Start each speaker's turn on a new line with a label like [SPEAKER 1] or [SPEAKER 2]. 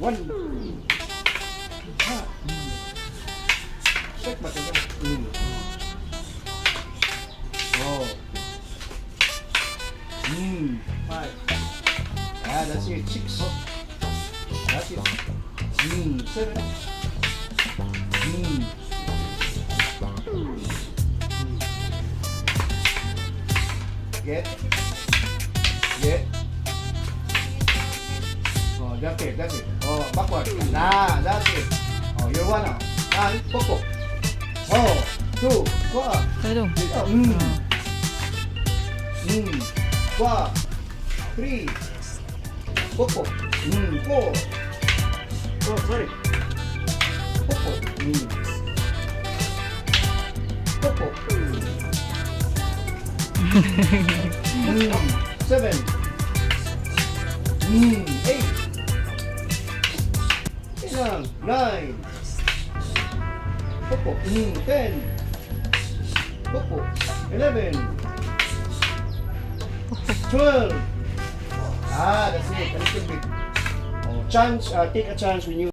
[SPEAKER 1] One. Ah. Check ba ito? Oh. Five. Ah, that's it. Six. That's it. Seven. Get. Get. Oh, that's it. That's it. Oh, backward. Nah, that's it. Oh, you're one now. One, pokpok. Oh, two, four.
[SPEAKER 2] Kaya dong.
[SPEAKER 1] Four, three, pokpok. Four. Oh, sorry. Pokpok. Pokpok. Seven. Eight. Ilang. Nine. Pokpok. 10. Pokpok. 11. 12. Ah, that's it. A little bit. Oh, chance, take a chance when you